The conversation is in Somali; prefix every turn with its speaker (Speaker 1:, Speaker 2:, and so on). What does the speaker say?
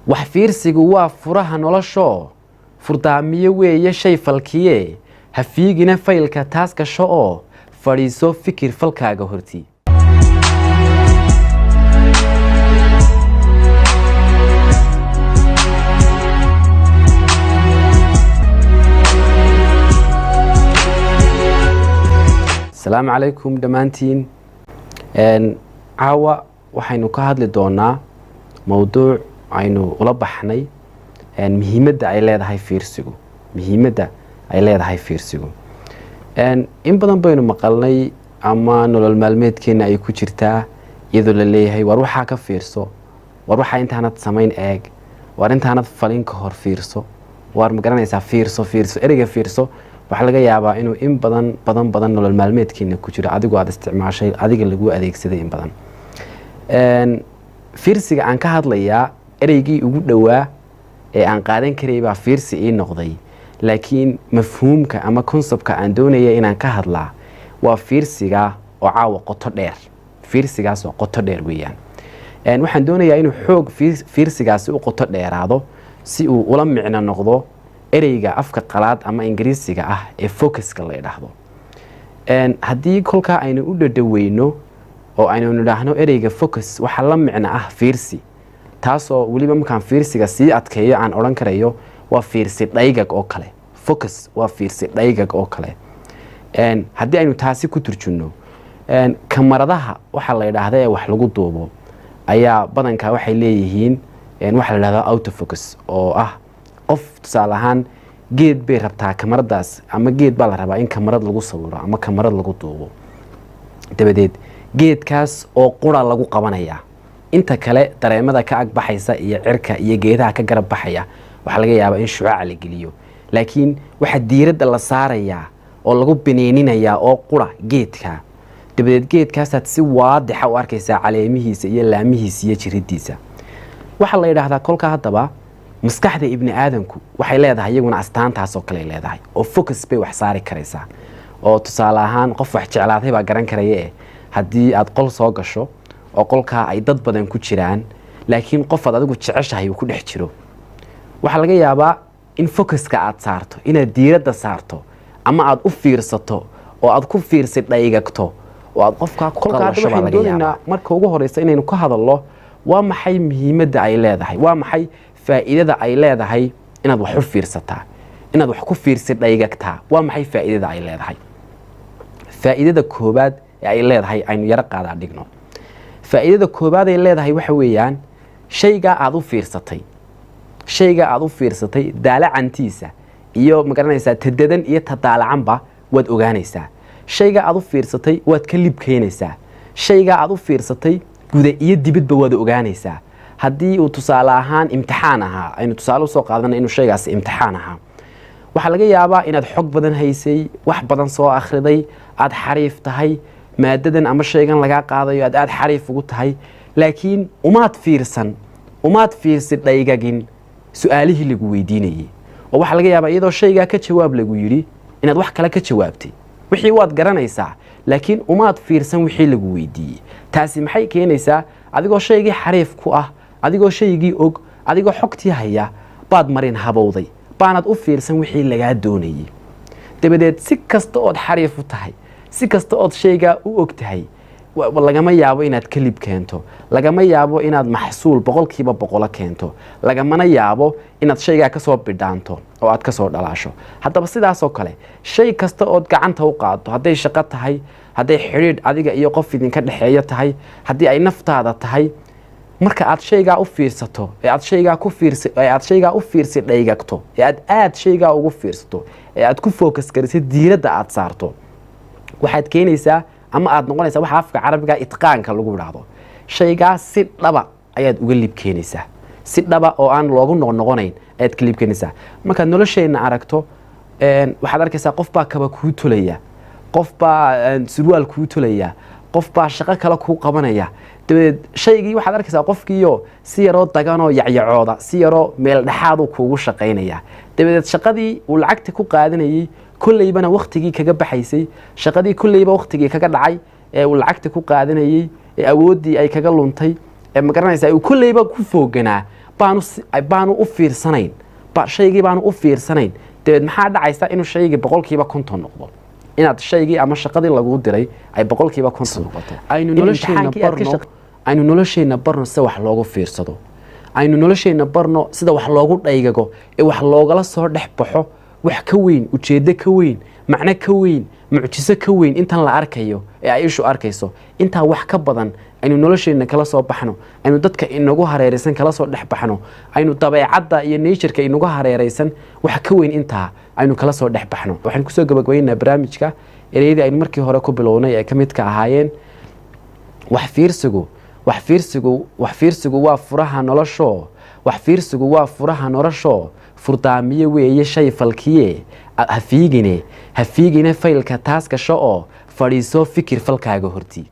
Speaker 1: Wax fiirsigu waa furaha noloshoo, furdaamiye weeye shay falkiye, ha fiigina faylka taas gasho oo fadhiiso fikir falkaaga horti. Asalaamu calaykum dhammaantiin. Caawa waxaynu ka hadli doonaa mowduuc aynu ula baxnay muhiimadda ay leedahay fiirsigu. Muhiimadda ay leedahay fiirsigu in badan baynu maqalnay ama nolol maalmeedkeena ay ku jirtaa, iyadoo la leeyahay war waxaa ka fiirso, war waxaa intaanad samayn eeg, war intaanad falin ka hor fiirso, waar ma garanaysaa fiirso fiirso. Ereyga fiirso waxaa laga yaabaa inuu in badan badan badan nolol maalmeedkeena ku jiro, adigu aada isticmaashay, adiga lagu adeegsaday in badan. Fiirsiga aan ka hadlayaa ereygii ugu dhowaa ee aan qaadan karay baa fiirsi ii noqday, laakiin mafhuumka ama conceptka aan doonaya inaan ka hadlaa waa fiirsiga oo caawa qoto dheer, fiirsigaas oo qoto dheer weeyaan. Waxaan doonayaa inuu xoog fiirsigaasi u qoto dheeraado si uu ula micno noqdo ereyga afka qalaad ama ingiriisiga ah ee focuska la idhaahdo. Haddii kolkaa aynu u dhadhaweyno oo aynu nidhaahno ereyga focus waxaa la micno ah fiirsi, taasoo weliba markaan fiirsiga sii adkeeyo aan odhan karayo waa fiirsi dhaygag oo kale. Focus waa fiirsi dhaygag oo kale. Haddii aynu taasi ku turjunno, kamaradaha waxaa la idhaahda ee wax lagu duubo ayaa badankaa waxay leeyihiin waxaa la idhahdaa autofocus, oo ah qof tusaale ahaan geed bay rabtaa kamaradaas, ama geed baa la rabaa in kamarad lagu sawiro ama kamarad lagu duubo, dabadeed geedkaas oo qura lagu qabanayaa, inta kale dareemada ka agbaxaysa iyo cirka iyo geedaha ka garab baxaya waxaa laga yaabaa in shucaaca la geliyo, laakiin waxaa diiradda la saarayaa oo lagu biniininayaa oo qura geedka. Dabadeed geedkaasaad si waadixa u arkaysaa caleemihiisa iyo laamihiisa iyo jiridiisa. Waxaa la yidhaahdaa kolka haddaba maskaxda ibni aadanku waxay leedahay iyaguna astaantaasoo kale leedahay oo focus bay wax saari karaysaa. Oo tusaale ahaan qof wax jeclaaday baa garan karaya haddii aad qol soo gasho oo qolkaa ay dad badan ku jiraan, laakiin qof aad adigu jeceshahay uu ku dhex jiro, waxaa laga yaabaa in focuska aad saarto, inaad diiradda saarto ama aad u fiirsato oo aad ku fiirsi dhaygagto oo aad qofkaa ku qalasho baa laga yaabaa. Marka ugu horeysa inaynu ka hadallo waa maxay muhiimadda ay leedahay, waa maxay faa'iidada ay leedahay inaad wax u fiirsataa, inaad wax ku fiirsi dhaygagtaa, waa maxay faa'iidada ay leedahay. Faa'iidada koobaad ee ay leedahay aynu yaro qaadaa dhigno. Faa'iidada koobaad ay leedahay waxa weeyaan shaygaa aada u fiirsatay, shaygaa aada u fiirsatay daalacantiisa iyo magaranaysaa tadadan iyo tadaalacanba waad ogaanaysaa. Shaygaa aada u fiirsatay waad ka lib keenaysaa. Shaygaa aada u fiirsatay guda iyo dibadba waad ogaanaysaa. Haddii uu tusaale ahaan imtixaan ahaa, aynu tusaale usoo qaadana inuu shaygaasi imtixaan ahaa, waxaa laga yaabaa inaad xog badan haysay, wax badan soo akhriday, aada xariif tahay maadadan ama shaygan lagaa qaadayo aad aada xariif ugu tahay, laakiin umaad fiirsan, umaad fiirsi dhaygagin su-aalihii lagu weydiinayey. Oo waxaa laga yaabaa iyadoo shaygaa ka jawaab lagu yidhi inaad wax kale ka jawaabtay. Wixii waad garanaysaa, laakiin umaad fiirsan wixii lagu weydiiyey. Taasi maxay keenaysaa? Adigoo shaygii xariif ku ah, adigoo shaygii og, adigoo xogtii haya, baad marin habowday, baanad u fiirsan wixii lagaa doonayey. Dabadeed si kasta ood xariif u tahay, si kasta ood shaygaa u og tahay, lagama yaabo inaad kalib keento, lagama yaabo inaad maxsuul 100% keento, lagamana yaabo inaad shaygaa kasoo bidhaanto oo aad kasoo dhalaasho. Haddaba sidaasoo kale shay kasta ood gacanta u qaado, hadday shaqo tahay, hadday xidhiidh adiga iyo qof idinka dhexeeya tahay, haddii ay naftaada tahay, marka aad shaygaa u fiirsato ee aad shaygaa ku fiirsi ee aad shaygaa u fiirsi dhaygagto ee aad aada shaygaa ugu fiirsato ee aad ku focus gariso, diiradda aad saarto, waxaad keenaysaa ama aad noqonaysaa waxa afka carabiga itqaanka lagu idhaahdo. Shaygaa si dhaba ayaad uga lib keenaysaa, si dhaba oo aan loogu noqnoqonayn ayaad ka lib keenaysaa. Markaad nolosheenna aragto, waxaad arkaysaa qof baa kaba kuu tolaya, qof baa surwaal kuu tolaya, qof baa shaqo kale kuu qabanaya. Dabadeed shaygii waxaad arkaysaa qofkiiyo si yaroo daganoo yacyacooda, si yaroo meel dhexaadu kuugu shaqaynaya. Dabadeed shaqadii uu lacagta ku qaadanayey kolleybana waktigii kaga baxaysay, shaqadii kolleyba waktigii kaga dhacay ee uu lacagta ku qaadanayey ee awooddii ay kaga luntay ee ma garanaysaa uu kolleyba ku fooganaa Baanu baanu u fiirsanayn, shaygii baanu u fiirsanayn. Dabeed maxaa dhacaysa? Inuu shaygii 50% noqdo, inaad shaygii ama shaqadii laguu diray ay 50% noqoto. Aynu nolosheenna barno, aynu nolosheenna barno sida wax loogu fiirsado, aynu nolosheenna barno sida wax loogu dhaygago ee wax loogala soo dhex baxo, wax ka weyn, ujeeddo ka weyn, macno ka weyn, mucjiso ka weyn intan la arkayo ee ay ishu arkayso. Intaa wax ka badan aynu nolosheenna kala soo baxno, aynu dadka inagu hareeraysan kala soo dhex baxno, aynu dabeecadda iyo natureka inagu hareeraysan wax ka weyn intaa aynu kala soo dhex baxno. Waxaan kusoo gabagabaynaynaa barnaamijka ereyadii aynu markii hore ku bilownay ee ka midka ahaayeen: wax fiirsigu, wax fiirsigu, wax fiirsigu waa furaha noloshoo, wax fiirsigu waa furaha noloshoo, furdaamiye weeye shay falkiye. Hafiigine, hafiigine faylka taas gasho oo fadhiiso, fikir falkaaga hortii.